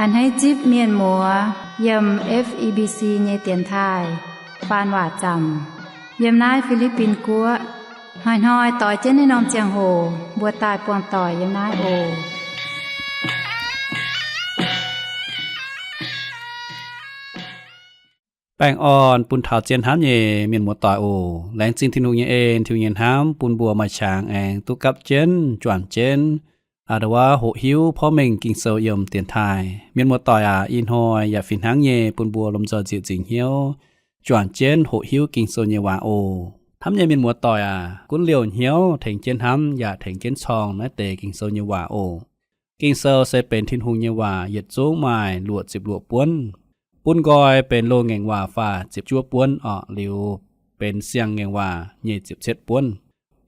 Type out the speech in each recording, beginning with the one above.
A'hneiv zipv mienh muoz yiem F E B C nyei dienx taaih faan waac zaamc yiem naaiv Fi^li^bin Guoqv. Hnoi-hnoi doix jienv naaiv norm ziangh hoc mbuo daaih buangh doic yiem naaiv oc. Baengh orn bun taux zien hnamv nyei mienh muoz-doic oc. Laengz zingh Tin-Hungh nyei en, Tin-Hungh nyei hnamv bun mbuo maaih qangx aengx duqv gapv jienv, juangc jienv, a'nda wuov hoqc hiuv porv mengh Ging-Sou yiem dienx taaih. Mienh muoz-doic aac, ih hnoi yaac fih hnangv nyei bun mbuo lomh nzoih nzieqc nzingc hnyouv juangc jienv hoqc hiuv Ging-Sou nyei waac oc. Hnamv nyei mienh muoz-doic aac, gunv liouh hnyouv tengx jienv hnamv yaac tengx jienv corng naaiv deix Ging-Sou nyei waac oc. Ging-Sou se benx Tin-Hungh nyei waac, yietc zungv maaih luoqc ziepc luoqc buonv. Bun nqoi benx loz-ngaengc waac faah ziepc juov buonv orqc, liuz benx siang-ngaengc waac nyic ziepc cietv buonv.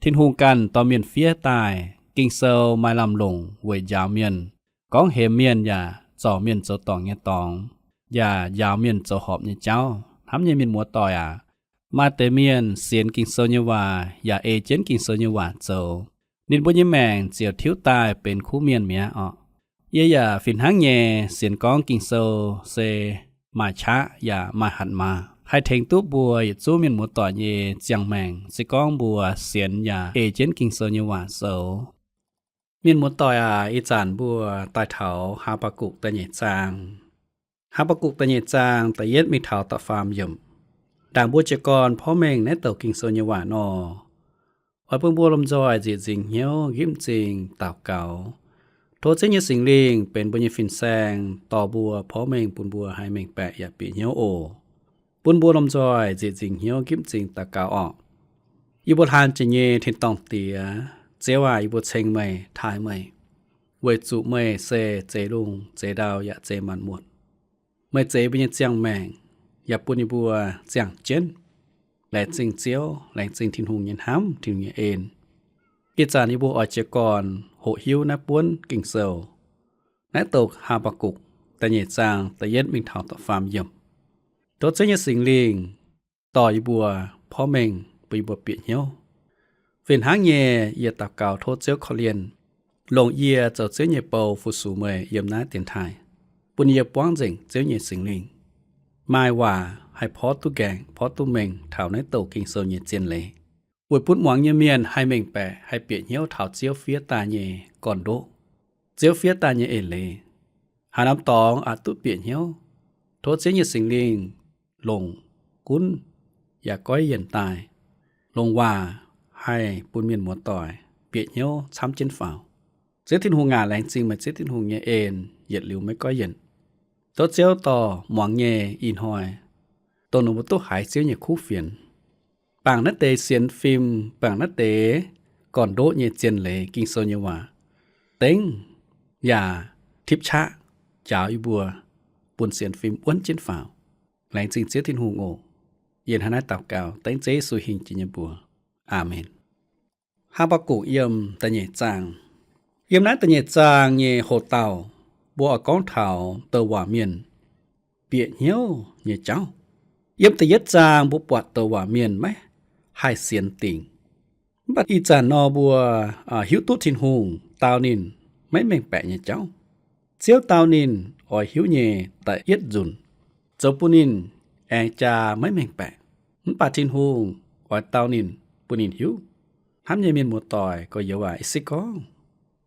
Tin-Hungh ganh dorh mienh fiev daaih. Ging-Sou maaih lamh longc weic njaaux mienh, gorngv hemx mienh yaac zorc mienh zoux dorngc nyei dorngx, yaac njaaux mienh zoux horpc nyei jauv. Hnamv nyei mienh muoz-doic aac, maaih deix mienh sienx Ging-Sou nyei waac yaac ei jienv Ging-Sou nyei waac zoux. Ninh mbuo nyei maengc ziouc tiuv daaih benx kuv mienh mi'aqv orqc. Yie yaac fih hnangv nyei sienx gorngv Ging-Sou se maaih qaqv yaac maaih hatc maaz, haih tengx duqv mbuo yietc zungv mienh muoz-doic nyei ziangh maengc se gorngv mbuo sienx yaac ei jienv Ging-Sou nyei waac zoux. Mienh muoz-doic aac, ih zanc mbuo daaih taux Haa^mbaa^gukc da'nyeic zaang. Haa^mbaa^gukc da'nyeic zaang da'yietv mingh taux da'faam yiemc. Ndaangc mbuo jiez gorn porv mengh naaiv douc Ging-Sou nyei waac nor, oix bun mbuo lomh nzoih nzieqc nzingc hnyouv nqipv m'zing daux gaux, tov Ziouv nyei Singx Lingh benx mbuo nyei fin-saeng, dorh mbuo porv mengh bun mbuo haih mengh baeqc yaac bieqc hnyouv oc. Bun mbuo lomh nzoih nzieqc nzingc hnyouv nqipv m'zing daux gaux orqc. Yie mbuo hlaan jiex nyei tin-dorngh Diex, Ziouv aac, yie mbuo ceng meih, taaih meih, weic zuqc meih se zeix lungh zeix ndau yaac zeix maanc muotc. Meih zeix mbuo nyei ziangh maengc, yaac bun yie mbuo ziangh jienv. Laengz zingh Ziouv, laengz zingh Tin-Hungh nyei hnamv, Tin-Hungh nyei en. Ih zanc yie mbuo oix jiez gorn hoqc hiuv naaiv buonv Ging-Sou, naaiv douc Haa^mbaa^gukc da'nyeic zaang da'yietv mingh taux da'faam yiemc. Tov Ziouv nyei Singx Lingh dorh yie mbuo porv mengh bun yie mbuo bieqc hnyouv. Fih hnangv nyei, yie daux gaux tov Ziouv korv-lienh, longc yie zoux Ziouv nyei bou fu-sux meih yiem naaiv dienx taaih, bun yie buangv nzengc Ziouv nyei Singx Lingh, maaih waac haih porv duqv nqaengc, porv duqv mengh taux naaiv douc Ging-Sou nyei zien leiz, weic bun muangx nyei mienh haih mengh baeqc, haih bieqc hnyouv taux Ziouv fiev daaih nyei gorn-ndoqv, Ziouv fiev daaih nyei eix leiz. Haaix norm dorngx aqc duqv bieqc hnyouv, tov Ziouv nyei Singx Lingh longc gunv yaac goiv yienc daaih, longc waac haih bun mienh muoz-doic bieqc hnyouv camv jienv faaux. Ziouv Tin-Hungh aac, laengz zingh meih Ziouv Tin-Hungh nyei en yietc liuz maiv goiv yienc. Tov Ziouv dorh muangx nyei ih hnoi dongh ninh mbuo duqv haiz Ziouv nyei kuv fienx, bangc naaiv deix sienx fim, bangc naaiv deix gorn-ndoqv nyei zien leiz Ging-Sou nyei waac, dengv yaac tipv qaqv njaaux yie mbuo bun sienx fim wuonv jienv faaux. Laengz zingh Ziouv Tin-Hungh oc. Yie hnangv naaiv daux gaux dengv Ziouv Yesu hingh jiex nyei mbuox. Aamen. Haa^mbaa^gukc yiem da'nyeic zaang. Yiem naaiv da'nyeic zaang nyei hoc-dauh, mbuo oix gorngv taux douc waac mienh bieqc hnyouv nyei jauv. Yiem da'yietv zaang mbuo buatc douc waac mienh maiv haih sienx dingc. Mv baac ih zanc nor mbuo hiuv duqv Tin-Hungh dau ninh maiv mengh baeqc nyei jauv. Ziouv dau ninh oix hiuv nyei da'yietv nzunc, zoux bun ninh aengx jaa maiv mengh baeqc. Mv baac Tin-Hungh oix dau ninh, bun ninh hiuv. Hnamv nyei mienh muoz-doic gorx-youz aac, se gorngv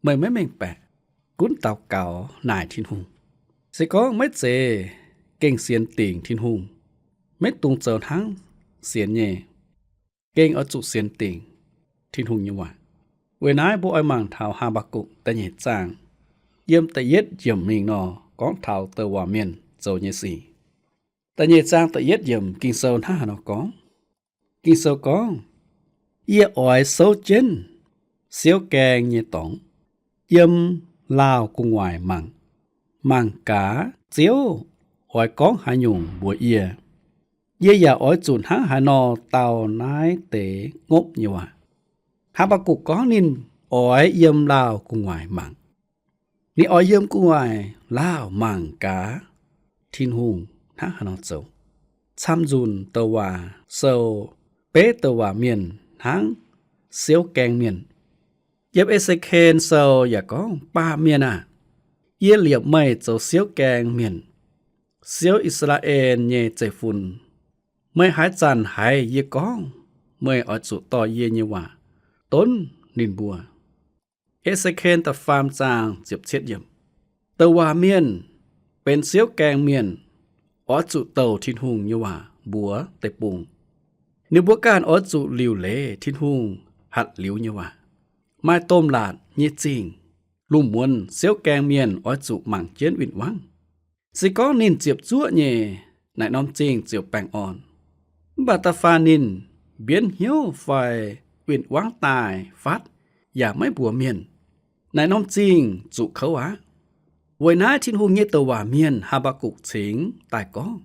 meih maiv mengh baeqc, gunv daux gaux naaic Tin-Hungh. Se gorngv maiv zeiz gengh sienx dingc Tin-Hungh, maiv dungx zoux hnangv sienx nyei, gengh oix zuqc sienx dingc Tin-Hungh nyei waac. Weic naaiv mbuo oix mangc taux Haa^mbaa^gukc da'nyeic zaang, yiem da'yietv yiemc mingh nor gorngv taux douc waac mienh zoux nyei sic. Da'nyeic zaang da'yietv yiemc Ging-Sou hnangv haaix nor gorngv? Ging-Sou gorngv, Yie oix souv jienv siouv gaeng nyei dorngx, yiem laauh gu'nguaaic mangc, mangc gaax Ziouv oix gorngv haaix nyungc mbuox yie. Yie yaac oix zuqc hnangv haaix nor dau naaiv deix ngopv nyei waac. Haa^mbaa^gukc gorngv ninh oix yiem laauh gu'nguaaic mangc. Ninh oix yiem gu'nguaaic laauh mangc gaax Tin-Hungh hnangv haaix nor zoux. Camv-nzunc douc waac sou beiv douc waac mienh hnangv siouv gaeng mienh. Yiem E^se^ken Sou yaac gorngv, Baamh mienh aah! Yie liepc meih zoux siouv gaeng mienh, siouv I^saa^laa^en nyei zeiv-fun. Meih haaix zanc haiz yie gorngv, meih oix zuqc dorh yie nyei waac donv ninh mbuo. E^se^ken da'faam zaang ziepc cietv yiemc. Douc waac mienh benx siouv gaeng mienh oix zuqc douc Tin-Hungh nyei waac mbuox deic-bung. Ninh mbuo ganh oix zuqc liuc leiz Tin-Hungh hatc liuz nyei waac. Maaih domh laatc nyei zingh, lungh muonz siouv gaeng mienh oix zuqc mangc jienv win-wangv. Se gorngv ninh ziepc zuoqv nyei, naaic norm zingh ziouc baengh orn. Mv baac da'faanh ninh mbienv hnyouv fai win-wangv daaih fatv yaac maiv mbuox mienh, naaic norm zingh zuqc kouv aqv. Weic naaiv Tin-Hungh nyei douc waac mienh, Haa^mbaa^gukc, cingx daaih gorngv,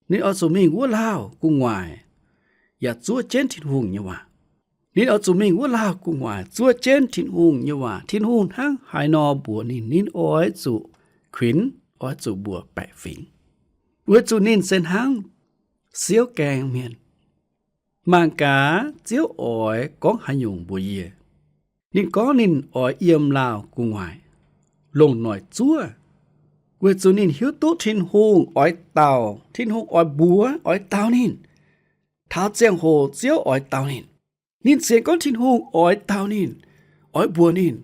ninh oix zuqc mingh wuov laauh gu'nguaaic yaac zuov jienv Tin-Hungh nyei waac. Ninh oix zuqc mingh wuov laauh gu'nguaaic zuov jienv Tin-Hungh nyei waac. Tin-Hungh hnangv haaix nor mbuox ninh, ninh oix zuqc kuinx, oix zuqc mbuox baeqc fingx. Weic zuqc ninh se hnangv siouv gaeng mienh. Mangc gaax, Ziouv oix gorngv haaix nyungc mbuox yie. Ninh gorngv ninh oix yiem laauh gu'nguaaic longc noic zuov, weic zuqc ninh hiuv duqv Tin-Hungh oix dauh, Tin-Hungh oix mbuox, oix dauh ninh. Taux ziangh hoc Ziouv oix dauh ninh, ninh sienx gorngv Tin-Hungh oix dauh ninh, oix mbuox ninh,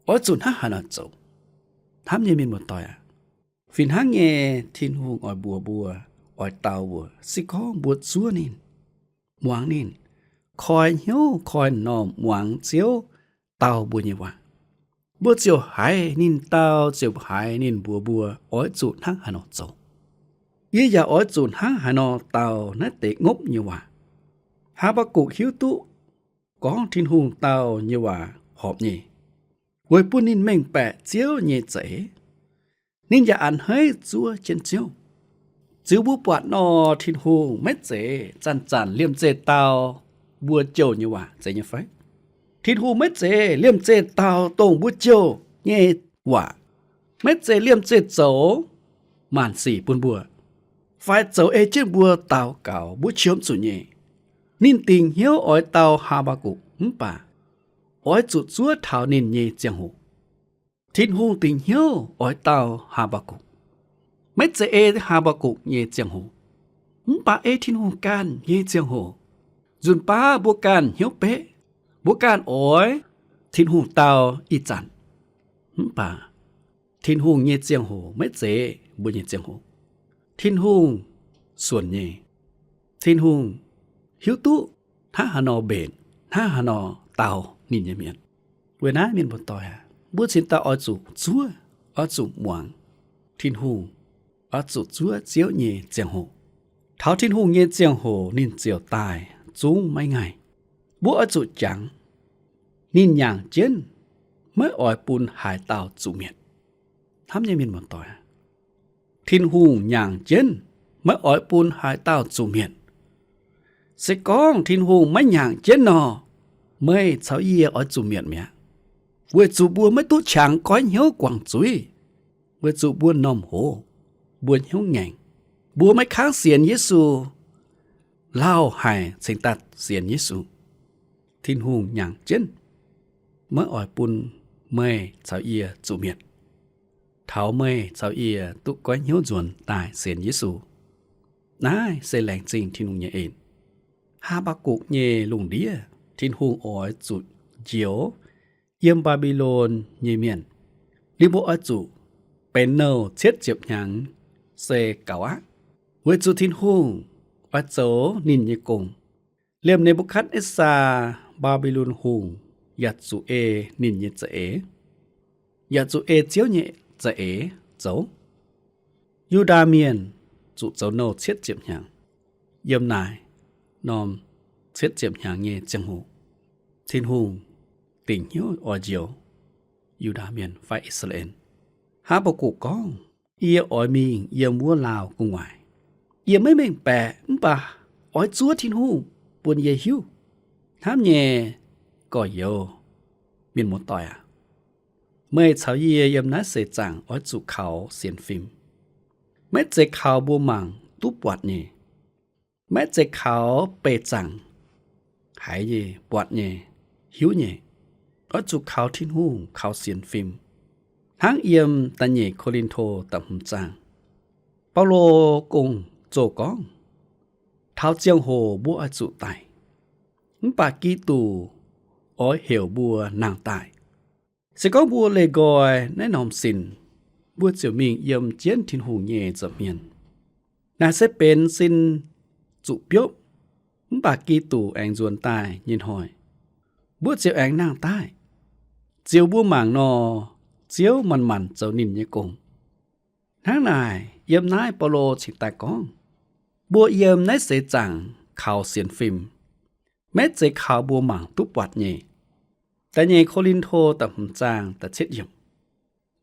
oix zuqc hnangv haaix nor zoux. Hnamv nyei mienh muoz-doic aac, fih hnangv nyei, Tin-Hungh oix mbuox mbuo, oix dauh mbuo, se gorngv mbuo zuov ninh, muangx ninh, koi hnyouv koi m'normh muangx Ziouv dauh mbuo nyei waac, mbuo ziouc haiz ninh dau, ziouc haiz ninh mbuox mbuo oix zuqc hnangv haaix nor zoux. Yie yaac oix zuqc hnangv haaix nor dau naaiv deix ngopv nyei waac. Haa^mbaa^gukc hiuv duqv gorngv Tin-Hungh dau nyei waac horpc nyei, weic bun ninh mengh baeqc Ziouv nyei za'eix. Ninh yaac a'hneiv zuov jienv Ziouv. Ziux mbuo buatc nor, Tin-Hungh maiv zeiz zanc-zanc liemh zeih dau mbuo jouh nyei waac, zeiz nyei fai? Tin-Hungh maiv zeiz liemh zeih dau dongh mbuo jouh nyei waac, maiv zeiz liemh zeih zoux maanc sic bun mbuo, fai zoux ei jienv mbuo daux gaux mbuo qiemx zuqc nyei. Ninh dingc hnyouv oix dau Haa^mbaa^gukc mv baac oix zuqc zuov taux ninh nyei ziangh hoc. Tin-Hungh dingc hnyouv oix dau Haa^mbaa^gukc, maiv zeiz ei Haa^mbaa^gukc nyei ziangh hoc, mv baac ei Tin-Hungh ganh nyei ziangh hoc. Nzunc baav mbuo ganh hnyouv beqv, mbuo ganh oix Tin-Hungh dau ih zanc, mv baac Tin-Hungh nyei ziangh hoc maiv zeiz mbuo nyei ziangh hoc. Tin-Hungh suonc nyei. Tin-Hungh hiuv duqv hnangv haaix nor mbenc, hnangv haaix nor dau ninh nyei mienh. Weic naaiv mienh muoz-doic aac, mbuo cingx daaih oix zuqc zuov, oix zuqc muangx Tin-Hungh, oix zuqc zuov Ziouv nyei ziangh hoc. Taux Tin-Hungh nyei ziangh hoc ninh ziouc daaih zungv maiv ngaih. Mbuo oix zuqc jangx, ninh nyaangc jienv, maiv oix bun haaix dauh zuqc mietc. Hnamv nyei mienh muoz-doic aac, Tin-Hungh nyaangc jienv, maiv oix bun haaix dauh zuqc mietc. Se gorngv Tin-Hungh maiv nyaangc jienv nor, meih caux yie oix zuqc mietc mi'aqv. Weic zuqc mbuo maiv duqv qangx goiv hnyouv guangc zuiz, weic zuqc mbuo m'normh hoz, mbuo hnyouv ngaengc, mbuo maiv kangv sienx Yesu, lauh haic cingx daaih sienx Yesu. Tin-Hungh nyaangc jienv, maiv oix bun meih caux yie zuqc mietc, taux meih caux yie duqv goiv hnyouv nzuonx daaih sienx Yesu. Naaiv se laengz zingh Tin-Hungh nyei en. Haa^mbaa^gukc nyei lungh ndiev, Tin-Hungh oix zuqc njoux yiem Mbaa^mbi^lon nyei mienh. Ninh mbuo oix zuqc benx nouh cietv ziepc hnyangx se gaux aqv, weic zuqc Tin-Hungh oix zoux ninh nyei gong. Liemh Ne^mbu^katv^netv^saa, Mbaa^mbi^lon Hungh, yaac zuqc ei ninh nyei za'eix, yaac zuqc ei Ziouv nyei za'eix zoux. Yu^ndaa Mienh zuqc zoux nouh cietv ziepc hnyangx. Yiem naaic norm cietv ziepc hnyangx nyei ziangh hoc, Tin-Hungh dingc hnyouv oix njoux Yu^ndaa Mienh fai I^saa^laa^en. Haa^mbaa^gukc gorngv, yie oix mingh yiem wuov laauh gu'nguaaic. Yie maiv mengh baeqc mv baac oix zuov Tin-Hungh bun yie hiuv. Hnamv nyei gorx-youz, mienh muoz-doic aac, meih caux yie yiem naaiv seix zaangc oix zuqc kaux sienx fim. Maiv zeiz kaux mbuo mangc duqv buatc nyei. Maiv zeiz kaux beih zaangc haiz nyei, buatc nyei, hiuv nyei. Oix zuqc kaux Tin-Hungh, kaux sienx fim. Hnangv yiem da'nyeic Ko^lin^to da'hmz zaang, Baulo gong-zoh gorngv, taux ziangh hoc mbuo oix zuqc daic, mv baac Giduc oix heuc mbuo nangh daaih. Se gorngv mbuo leih nqoi naaiv norm sin, mbuo ziouc mingh yiem jienv Tin-Hungh nyei nza'hmien. Naaiv se benx sin zuqc biopv, mv baac Giduc aengx nzuonx daaih nyei hnoi, mbuo ziouc aengx nangh daaih. Ziouc mbuo mangc nor, Ziouv manc-manc zoux ninh nyei gong. Hnangv naaic, yiem naaiv Baulo cingx daaih gorngv, mbuo yiem naaiv seix zaangc kaux sienx fim, maiv zeiz kaux mbuo mangc duqv buatc nyei. Da'nyeic Ko^lin^to da'hmz zaang da'cietv yiemc,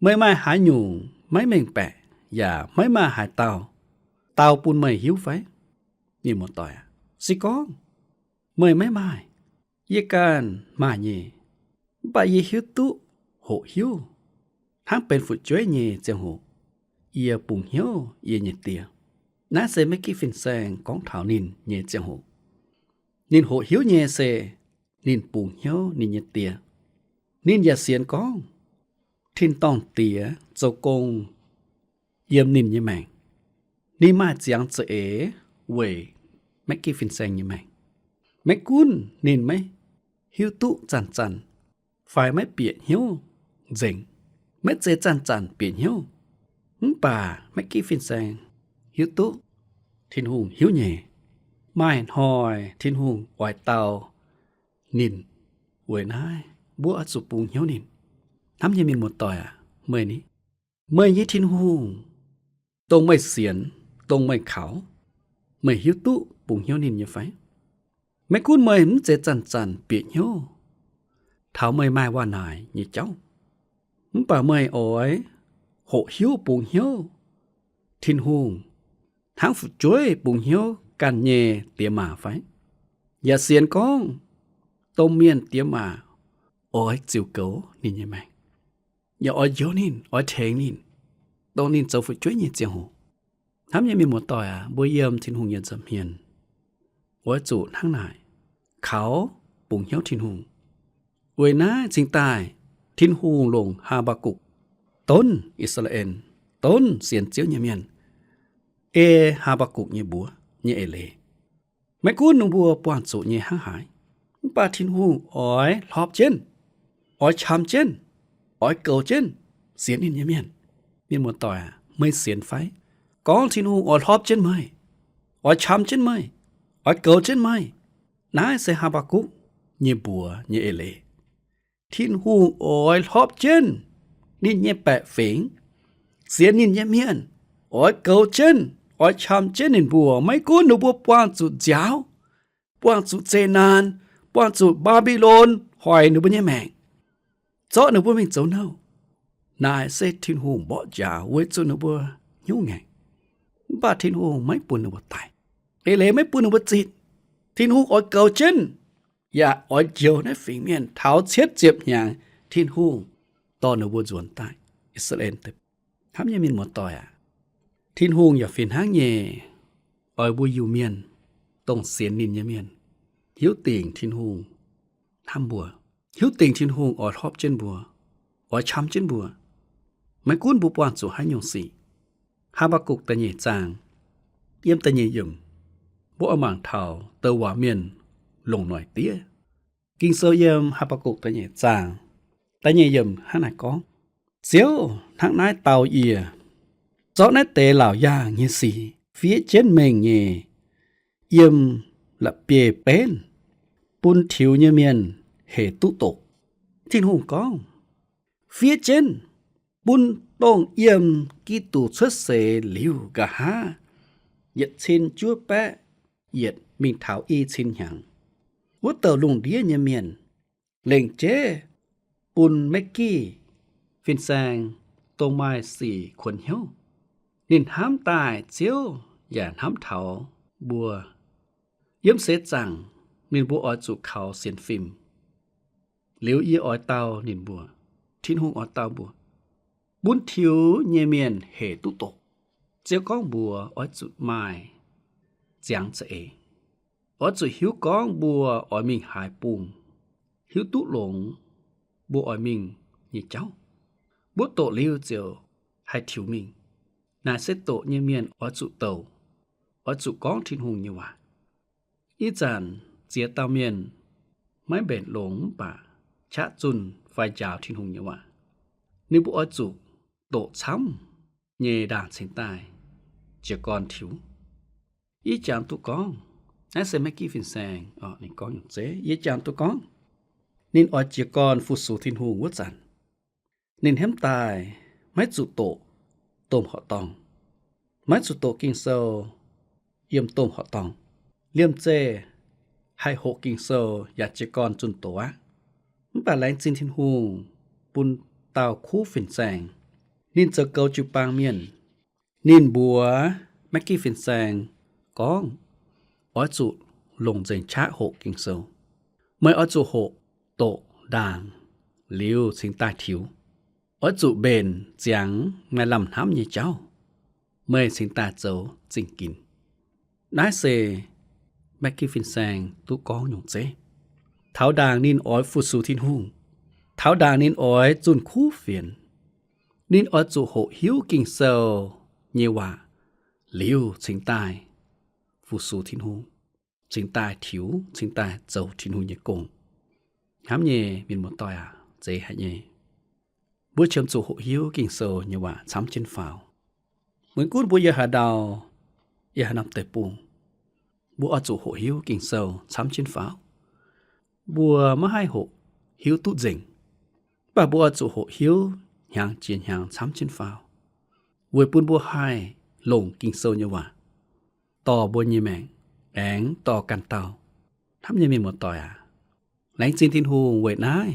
meih maaih haaix nyungc maiv mengh baeqc yaac maiv maaih haaix dauh dau bun meih hiuv fai? Mienh muoz-doic aah, se gorngv meih maiv maaih, yie ganh maaih nyei, mv baac yie hiuv duqv hoqc hiuv hnangv benx fu'jueiv nyei ziangh hoc yie bungx hnyouv yie nyei Die. Naaiv se Maiv Gitv Fin-Saeng gorngv taux ninh nyei ziangh hoc. Ninh hoqc hiuv nyei se ninh bungx hnyouv ninh nyei Die. Ninh yaac sienx gorngv tin-dorngh Diex zoux gong yiem ninh nyei maengc. Ninh maaih ziangx za'eix weic Maiv Gitv Fin-Saeng nyei maengc. Maiv gunv ninh maiv hiuv duqv zanc-zanc fai maiv bieqc hnyouv nzengc, maiv zeiz zanc-zanc bieqc hnyouv, mv baac Maiv Gitv Fin-Saeng hiuv duqv Tin-Hungh hiuv nyei. Maaih hnoi Tin-Hungh oix dau ninh. Weic naaiv mbuo oix zuqc bungx hnyouv ninh. Hnamv nyei mienh muoz-doic aah, meih ni, meih nyei Tin-Hungh, dongh meih sienx, dongh meih kaux, meih hiuv duqv bungx hnyouv ninh nyei fai? Maiv gunv meih mv zeiz zanc-zanc bieqc hnyouv taux meih maaih waac-naaic nyei jauv, mv baac meih oix hoqc hiuv bungx hnyouv Tin-Hungh hnangv fu'jueiv bungx hnyouv ganh nyei diex maac fai? Yaac sienx gorngv domh mienh diex maac oix ziux goux ninh nyei maengc, yaac oix njoux ninh, oix tengx ninh, dongh ninh zoux fu'jueiv nyei ziangh hoc. Hnamv nyei mienh muoz-doic aah, mbuo yiem Tin-Hungh nyei nza'hmien oix zuqc hnangv naaic kaux bungx hnyouv Tin-Hungh. Weic naaiv cingx daaih Tin-Hungh longc Haa^mbaa^gukc, donv I^saa^laa^en, donv sienx Ziouv nyei mienh, ei Haa^mbaa^gukc nyei mbuox nyei eix leiz. Maiv gunv ninh mbuo buangh zuqc nyei hnangv haaix, mv baac Tin-Hungh oix hlorpv jienv, oix qam jienv, oix goux jienv sienx ninh nyei mienh. Mienh muoz-doic aah, meih sienx fai gorngv Tin-Hungh oix hlorpv jienv meih, oix qam jienv meih, oix goux jienv meih? Naaiv se Haa^mbaa^gukc nyei mbuox nyei eix leiz. Tin-Hungh oix hlorpv jienv ninh nyei baeqc fingx, sienx ninh nyei mienh, oix goux jienv, oix qam jienv ninh mbuo, maiv gunv ninh mbuo buangh zuqc nziaaux, buangh zuqc zeqc naanc, buangh zuqc Mbaa^mbi^lon hoic ninh mbuo nyei maengc, zorqv ninh mbuo mingh zoux nouh. Naaic se Tin-Hungh mborqv njaaux weic zuqc ninh mbuo hnyouv ngaengc. Mv baac Tin-Hungh maiv bun ninh mbuo daic. Eix leiz maiv bun ninh mbuo zitc. Tin-Hungh oix goux jienv yaac oix njoux naaiv fingx mienh taux cietv ziepc hnyangx Tin-Hungh dorh ninh mbuo nzuonx daaih, I^saa^laa^en. Hnamv nyei mienh muoz-doic aah, Tin-Hungh yaac fih hnangv nyei oix mbuo Iu-Mienh, dongh sienx ninh nyei mienh, hiuv dingc Tin-Hungh hnamv mbuo, hiuv dingc Tin-Hungh oix hlorpv jienv mbuo, oix qam jienv mbuo, maiv gunv mbuo buangh zuqc haaix nyungc sic. Haa^mbaa^gukc da'nyeic zaang, yiem da'nyeic yiemc, mbuo oix mangc taux douc waac mienh longc noic diev. Ging-Sou yiem Haa^mbaa^gukc da'nyeic zaang da'nyeic yiemc hnangv naaiv gorngv, Ziouv hnangv naaiv dau yie, zorqv naaiv deix laauc yaangh nyei sic fiev jienv mengh nyei yiem la'bieiv-benv, bun tiux nyei mienh hec duqv doqc. Tin-Hungh gorngv, fiev jienv bun dongh yiem Giduc cuotv seix liuz nqa'haav yietc cin juov baeqv yietc mingh taux i cin hnyangx, wuov douc lungh ndiev nyei mienh lengc jeiv bun Maiv Gitv Fin-Saeng dongh maaih sic kuonx hnyouv. Ninh hnamv daaih Ziouv yaac hnamv taux mbuo. Yiem seix zaangc ninh mbuo oix zuqc kaux sienx fim. Liuz yie oix dau ninh mbuo, Tin-Hungh oix dau mbuo, bun tiux nyei mienh hec duqv doqc. Ziouv gorngv mbuox oix zuqc maaih ziangx za'eix, oix zuqc hiuv gorngv mbuo oix mingh haaix bung, hiuv duqv longx mbuo oix mingh nyei jauv. Mbuo doqc liuz ziouc haih tiux mingh. Naaic se doqc nyei mienh oix zuqc douc, oix zuqc gorngv Tin-Hungh nyei waac. Ih zanc ziex dauh mienh maiv mbenc longx mv baac qaqv zunh fai njaaux Tin-Hungh nyei waac, ninh mbuo oix zuqc doqc camv nyei ndaangc cingx daaih jiez gorn tiux. Yie jangx duqv gorngv, naaiv se Mackie fin-saeng, ninh gorngv nyungc zeiv, yie jangx duqv gorngv, ninh oix jiez gorn fu-sux Tin-Hungh wuov zanc, ninh hnamv daaih maiv zuqc doqc domh horqc dorngh, maiv zuqc doqc Ging-Sou yiem domh horqc dorngh. Liemh zeih haih hoqc Ging-Sou yaac jiez gorn zunh doqc aqv. Mv baac laengz zingh Tin-Hungh bun dauh kuv fin-saeng, ninh zoux goux jiu-baang mienh. Ninh mbuox Mackie fin-saeng gorngv, oix zuqc longc nzengc qaqv hoqc Ging-Sou. Meih oix zuqc hoqc doqc ndaangc liuz cingx daaih tiux. Oix zuqc mbenc ziangx maaih lamh hnamv nyei jauv, meih cingx daaih zoux zingh ginx. Naaiv se Mackie fin-saeng duqv gorngv nyungc zeiv. Taux ndaangc ninh oix fu-sux Tin-Hungh, taux ndaangc ninh oix zunh kuv fienx, ninh oix zuqc hoqc hiuv Ging-Sou nyei waac liuz cingx daaih fu-sux Tin-Hungh, cingx daaih tiux, cingx daaih zoux Tin-Hungh nyei gong. Hnamv nyei mienh muoz-doic aac, zeiz haic nyei. Mbuo qiemx zuqc hoqc hiuv Ging-Sou nyei waac camv jienv faaux. Maiv gunv mbuo yiem haaix ndau, yiem haaix norm deic-bung, mbuo oix zuqc hoqc hiuv Ging-Sou camv jienv faaux. Mbuo maiv haih hoqc hiuv duqv nzengc, mv baac mbuo oix zuqc hoqc hiuv hnyangx jiex hnyangx camv jienv faaux, weic bun mbuo haih longc Ging-Sou nyei waac dorh mbuo nyei maengc aengx dorh ganh dauh. Hnamv nyei mienh muoz-doic aac, laengz zingh Tin-Hungh weic naaiv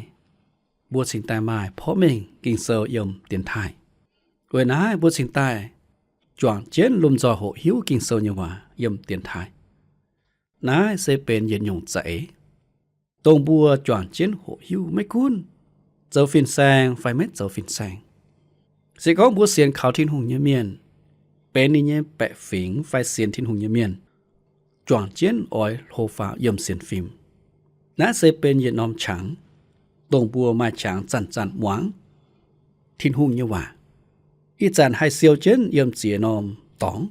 mbuo cingx daaih maaih porv mengh Ging-Sou yiem dienx taaih. Weic naaiv mbuo cingx daaih juangc jienv lomh nzoih hoqc hiuv Ging-Sou nyei waac yiem dienx taaih. Naaiv se benx yietc nyungc za'eix, dongh mbuo juangc jienv hoqc hiuv maiv gunv zoux fin-saeng fai maiv zoux fin-saeng. Se gorngv mbuo sienx kaux Tin-Hungh nyei mienh, benx ninh nyei baeqc fingx fai sienx Tin-Hungh nyei mienh, juangc jienv oix hlo faaux yiem sienx fim. Naaiv se benx yietc norm qangx, dongh mbuo maaih qangx zanc-zanc muangx Tin-Hungh nyei waac. Ih zanc haih siou jienv yiem ziex norm dorngx,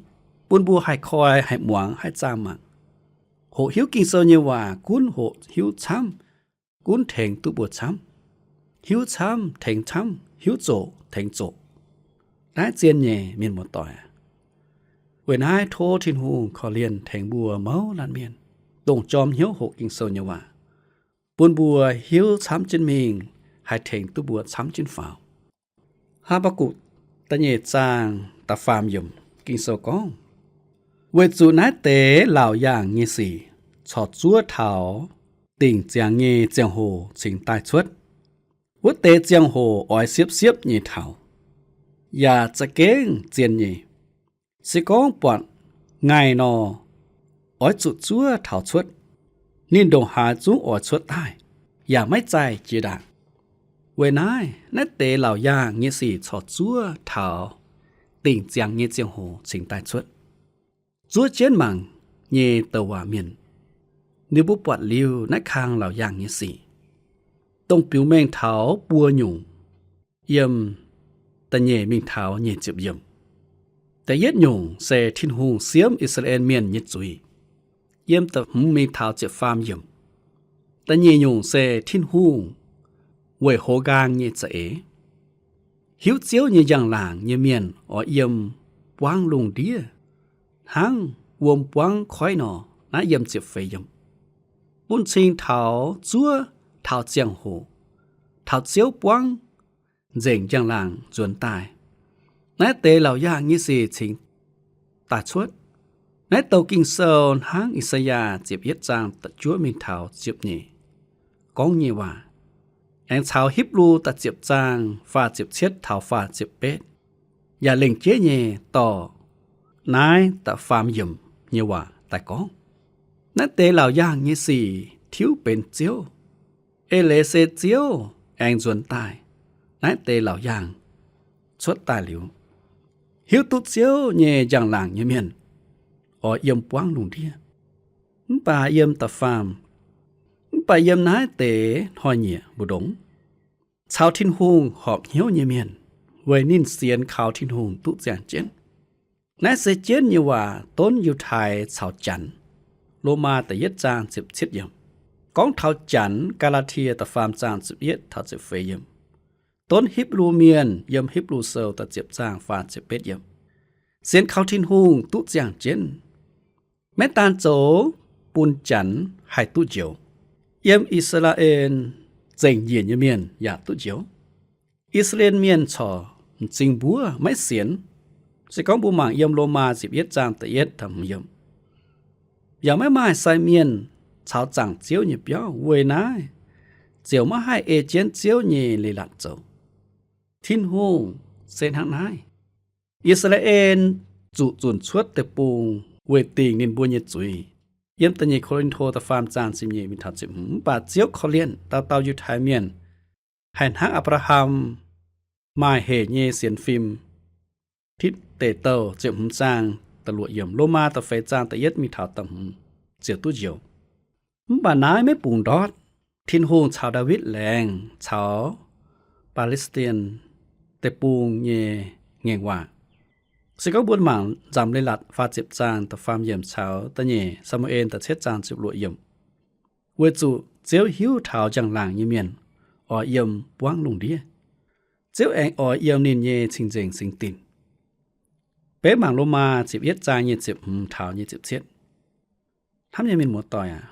bun mbuo haih koi, haih muangx, haih zaah mangc. Hoqc hiuv Ging-Sou nyei waac gunv hoqc hiuv camv, gunv tengx duqv mbuo camv. Hiuv camv tengx camv, hiuv zoqc tengx zoqc. Naaiv zien nyei mienh muoz-doic aac. Weic naaiv tov Tin-Hungh korv-lienh tengx mbuo mouz laanh mienh, dongh jorm hnyouv hoqc Ging-Sou nyei waac, bun mbuo hiuv camv jienv mingh, haih tengx duqv mbuo camv jienv faaux. Haa^mbaa^gukc da'nyeic zaang da'faam yiemc Ging-Sou gorngv, weic zuqc naaiv deix laauc yaangh nyei sic corc zuov taux dingc ziangx nyei ziangh hoc cingx daaih cuotv. Wuov deix ziangh hoc oix siepv-siepv nyei taux, yaac za'gengh zien nyei. Se gorngv buatc ngaih nor, oix zuqc zuov taux cuotv. Ninh ndongc haaix zungv oix cuotv daaih, yaac maiv zaih jiex ndaangc. Weic naaiv, naaiv deix laauc yaangh nyei sic corc zuov taux dingc ziangx nyei ziangh hoc cingx daaih cuotv. Zuov jienv mangc nyei douc waac mienh, ninh mbuo buatc liuz naaiv kang laauc yaangh nyei sic, dongh biux mengh taux buo nyungc, yiem da'nyeic mingh taux nyic ziepc yiemc. Da'yietv nyungc se Tin-Hungh siemv I^saa^laa^en Mienh nyei zuiz, yiem da'hmz mingh taux ziepc faam yiemc. Da'nyeic nyungc se Tin-Hungh weic hoz nqaang nyei za'eix hiuv Ziouv nyei njang-laangc nyei mienh oix yiem buangv lungh ndiev, hnangv wuom buangv koiv nor. Naaiv yiem ziepc feix yiemc. Bun cing taux zuov taux ziangh hoc, taux Ziouv buangv nzengc njang-laangc nzuonx daaih, naaiv deix laauc yaangh nyei sic cingx daaih cuotv. Naaiv douc Ging-Sou hnangv I^saa^yaa ziepc yietv zaang da'juov mingh taux ziepc nyeic gorngv nyei waac, aengx caux Hipv^lu da'ziepc zaang faah ziepc cietv taux faah ziepc betv, yaac lengc jeiv nyei dorh naaiv da'faam yiemc nyei waac daaih gorngv. Naaiv deix laauc yaangh nyei sic tiuv benx Ziouv. Eix leiz se Ziouv aengx nzuonx daaih. Naaiv deix laauc yaangh cuotv daaih liuz, hiuv duqv Ziouv nyei njang-laangc nyei mienh oix yiem buangv lungh ndiev. Mv baac yiem da'faam, mv baac yiem naaiv deix hnoi-nyieqc mbu'ndongx, caux Tin-Hungh horpc hnyouv nyei mienh, weic ninh sienx kaux Tin-Hungh duqv ziangh jienv. Naaiv se jienv nyei waac donv Yiutai caux Janx. Lomaa da'yietv zaang ziepc cietv yiemc gorngv taux Janx. Gaa^laa^tie da'faam zaang ziepc yietv taux ziepc feix yiemc donv Hipv^lu Mienh yiem Hipv^lu Sou da'ziepc zaang faah ziepc betv yiemc. Sienx kaux Tin-Hungh duqv ziangh jienv, maiv daan zoux bun Janx haih duqv njoux, yiem I^saa^laa^en zengc njiec nyei mienh yaac duqv njoux. I^saa^laa^en mienh corc m'zing mbuov maiv sienx. Se gorngv mbuo mangc yiem Lomaa ziepc yietv zaang da'yietv taux hmz yiemc, yaac maiv maaih sai mienh caux zaangc Ziouv nyei biauv. Weic naaiv ziouc maiv haih ei jienv Ziouv nyei leiz-latc zoux. Tin-Hungh se hnangv naaiv. I^saa^laa^en zuqc zunc cuotv deic-bung weic dingc ninh mbuo nyei zuiz, yiem da'nyeic Ko^lin^to da'faam zaang ziepc nyeic mingh taux ziepc hmz. Mv baac Ziouv korv-lienh dauh dauh Yiutai Mienh, haih hnangv Apc^laa^ham maaih hec nyei sienx fim. Tipv^deix Douh ziepc hmz zaang da'luoqc yiemc, Lomaa da'feix zaang da'yietv mingh taux da'hmz ziouc duqv njoux. Mv baac naaiv maiv bungx ndortv Tin-Hungh caux Ndaawitv Laengz caux Baa^le^stia^n Deic-Bung nyei ngaengc waac. Se gorngv mbuo mangc Nzamc Leiz-Latc faah ziepc zaang da'faam yiemc caux da'nyeic Saa^mu^en da'cietv zaang ziepc luoqc yiemc, weic zuqc Ziouv hiuv taux njang-laangc nyei mienh oix yiem buangv lungh ndiev. Ziouv aengx oix yiem ninh nyei cing-nzengc singx dinc. Beiv mangc Lomaa ziepc yietv zaang nyei ziepc hmz taux nyei ziepc cietv. Hnamv nyei mienh muoz-doic aac,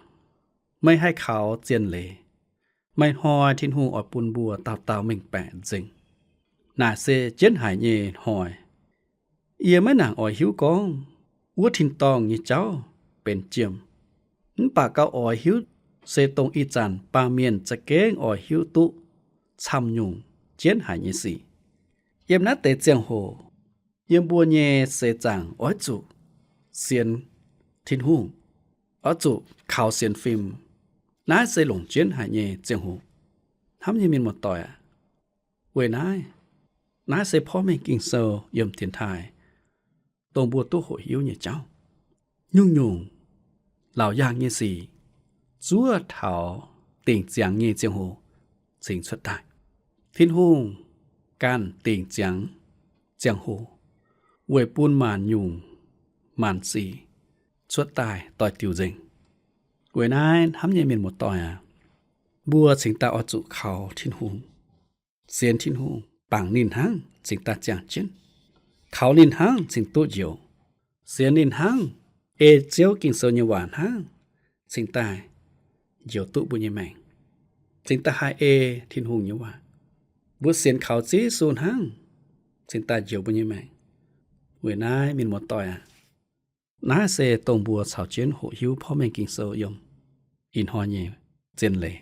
meih haih kaux zien leiz. Meih hnoi Tin-Hungh oix bun mbuo dauh dauh mengh baeqc nzengc. Naaic se jienv haic nyei hnoi. Yie maiv nangc oix hiuv gorngv wuov tin-dorngh nyei jauv benx jiem. Mv baac gauh oix hiuv se dongh ih zanc baamh mienh za'gengh oix hiuv duqv camv-nyungc jienv haic nyei sic. Yiem naaiv deix ziangh hoc, yiem mbuo nyei seix zaangc oix zuqc sienx Tin-Hungh, oix zuqc kaux sienx fim. Naaiv se longc jienv haic nyei ziangh hoc. Hnamv nyei mienh muoz-doic aac, weic naaiv, naaiv se porv mengh Ging-Sou yiem dienx taaih dongh mbuo duqv hoqc hiuv nyei jauv. Nyungc-nyungc laauc yaangh nyei sic zuov taux dingc ziangx nyei ziangh hoc cingx cuotv daaih. Tin-Hungh ganh dingc ziangx ziangh hoc weic bun maanc nyungc maanc sic cuotv daaih doix-diuc nzengc. Weic naaiv hnamv nyei mienh muoz-doic aac, mbuo cingx daaih oix zuqc kaux Tin-Hungh, sienx Tin-Hungh, bangc ninh hnangv cingx daaih ziangh jienv. Kaux ninh hnangv cingx duqv njoux. Sienx ninh hnangv, ei Ziouv Ging-Sou nyei waac hnangv, cingx daaih njoux duqv mbuo nyei maengc, cingx daaih haih ei Tin-Hungh nyei waac. Mbuo sienx kaux Ziouv Yesu hnangv, cingx daaih njoux mbuo nyei maengc. Weic naaiv mienh muoz-doic aac, naaiv se dongh mbuo caux jienv hoqc hiuv porv mengh Ging-Sou yiem ih hnoi nyei zien leiz.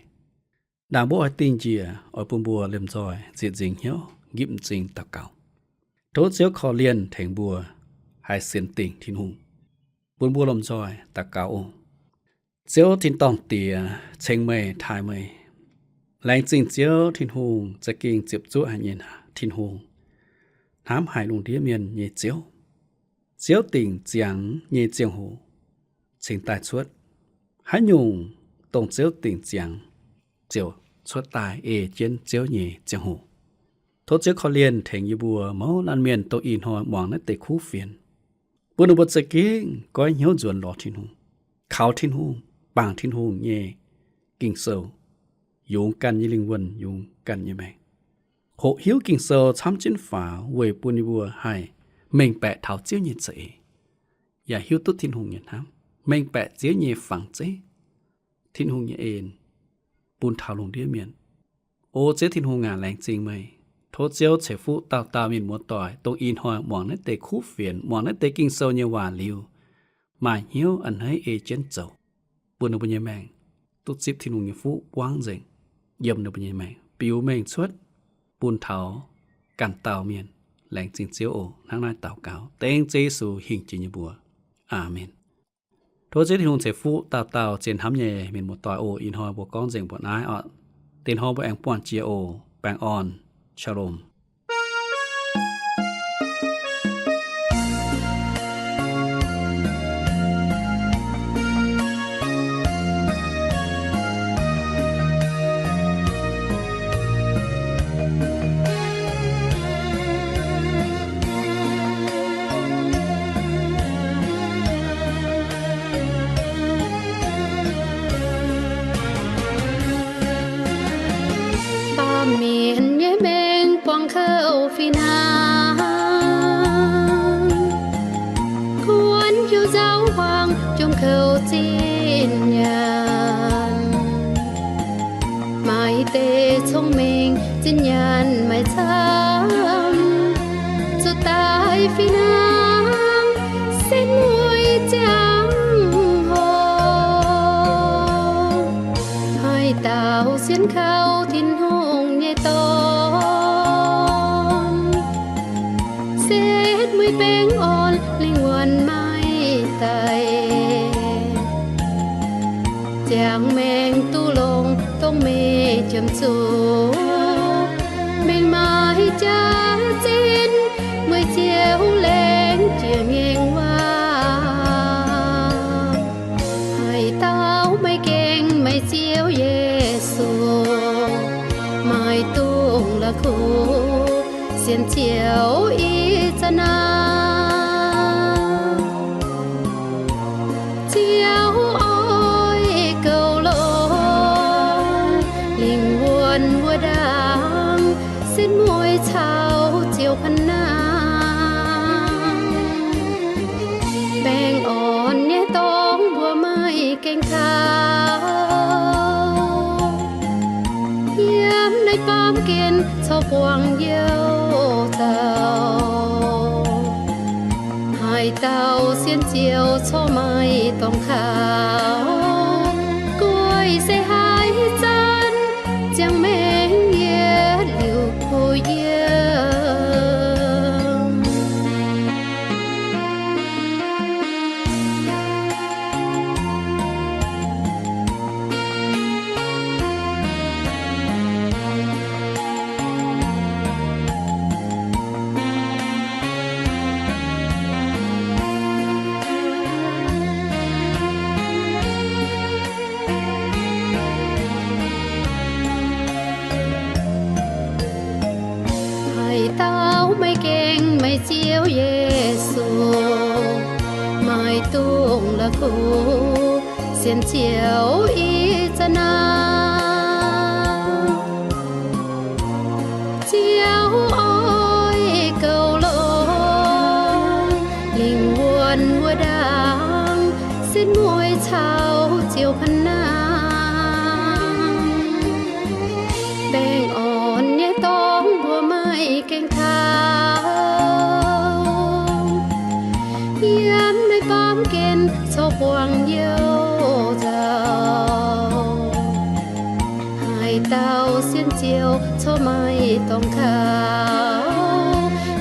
Ndaangc mbuo oix dingh njiec, oix bun mbuo liemh nzoih nzieqc nzingc hnyouv, nqipv m'zing daux gaux. Tov Ziouv korv-lienh tengx mbuo haih sienx dingc Tin-Hungh, bun mbuo lomh nzoih daux gaux oc. Ziouv tin-dorngh Diex, ceng meih, taaih meih. Laengz zingh Ziouv Tin-Hungh za'gengh ziepc zuoqv haic nyei Tin-Hungh, hnamv haic lungh ndiev mienh nyei Ziouv. Ziouv dingc ziangx nyei ziangh hoc cingx daaih cuotv. Haaix nyungc dongh Ziouv dingc ziangx ziouc cuotv daaih ei jienv Ziouv nyei ziangh hoc. Tov Ziouv korv-lienh tengx yie mbuo mouz laanh mienh dongh ih hnoi muangx naaiv deix kuv fienx, bun ninh mbuo za'gengh goiv hnyouv nzuonx lorz Tin-Hungh, kaux Tin-Hungh, bangc Tin-Hungh nyei Ging-Sou, yungz ganh nyei lingh wuonh, yungz ganh nyei maengc. Hoqc hiuv Ging-Sou camv jienv faaux weic bun ninh mbuo haih mengh baeqc taux Ziouv nyei za'eix, yaac hiuv duqv Tin-Hungh nyei hnamv, mengh baeqc Ziouv nyei fangx zeiv, Tin-Hungh nyei en, bun taux lungh ndiev mienh. O Ziouv Tin-Hungh aac, laengz zingh meih. Tov Ziouv ceix fuqv dauh dauh mienh muoz-doic dongh ih hnoi muangx naaiv deix kuv fienx, muangx naaiv deix Ging-Sou nyei waac liuz, maaih hnyouv a'hneiv ei jienv zoux, bun ninh mbuo nyei maengc duqv zipv Tin-Hungh nyei fuqv buangv nzengc yiem ninh mbuo nyei maengc, biux mengh cuotv bun taux ganh dauh mienh. Laengz zingh Ziouv oc. Hnangv naaiv daux gaux dengv Ziouv Yesu hingh jiex nyei mbuox. Aamen. Tov Ziouv Tin-Hungh ceix fuqv dauh dauh zien hnamv nyei mienh muoz-doic oc. Ih hnoi mbuo gorngv nzengc mbuoqc naaiv oc. Deix hnoi mbuo aengx buangh jiex oc. Baengh orn. Shalom. kouv fih hnangv. Kuonx hnyouv nzauh hmuangx jomc kouv zinh nyaanh. Maaih deix cong-mengh zinh nyaanh maiv camv, zuqc daaih fih hnangv setv mueiz ziangh hoc. Haaix dauh sienx kaux Tin-Hungh nyei dorngx, setv mueiz baengh orn, lingh wuonh maiv daic. Ziangh maengx duqv longx, dongh meih jiem zuqc, mengh maaih jaax-zinh, mueiz ziouc laengz jiex ngaengc waac. Haaix dauh maiv gaengh meih Ziouv Yesu, maaih dungx la'kuqv sienx Ziouv ih zanc naaiv. Ziouv oix goux longx lingh wuonh wuov ndaangc, setv mueiz caux Ziouv panh nangh. Baengh orn nyei dorngx mbuo maiv gaengh kaux, yiem naaiv baamh gen corc buangh youh zaux. Haaix dauh sienx Ziouv corc maiv dorngx kaux, gueiv se haaix zanc ziangh maengx yietc liuz kuh yiem. Haaix dauh maiv gaengh meih Ziouv Yesu, maaih dungx la'kuqv sienx Ziouv ih zanc naaiv. Ziouv oix goux longx lingh wuonh wuov ndaangc, setv mueiz caux Ziouv panh nangh. Baengh orn nyei dorngx mbuo maiv gaengh kaux, yiem naaiv baamh gen corc buangh youh zaux. Haaix dauh sienx Ziouv corc maiv dorngx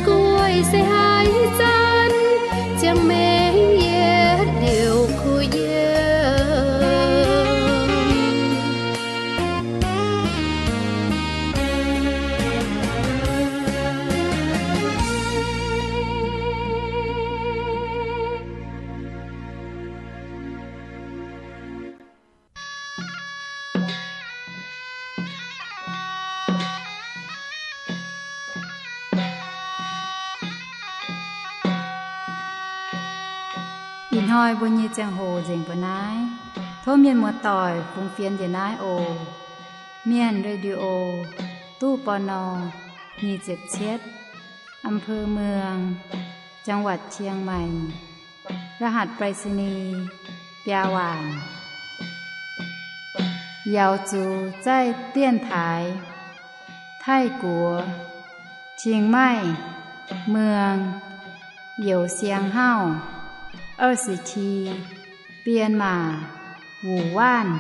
kaux, gueiv se haaix zanc ziangh maengx yietc liuz kuh yiem. Ih hnoi mbuo nyei ziangh hoc nzengc mbuo naaiv. Tov mienh muoz-doic fungx fienx njiec naaiv oc. Mienh Radio, ตู้ ปณ. nyic ziepc cietv, อำเภอเมือง จังหวัดเชียงใหม่ รหัสไปรษณีย์ biaa waanc. Yaux zuqc zaih dienx taaix Taiv-Guoqv, เชียงใหม่ เมือง Youc Siang Hauv, 二十七 Bienh Maac, Wuc Waanv.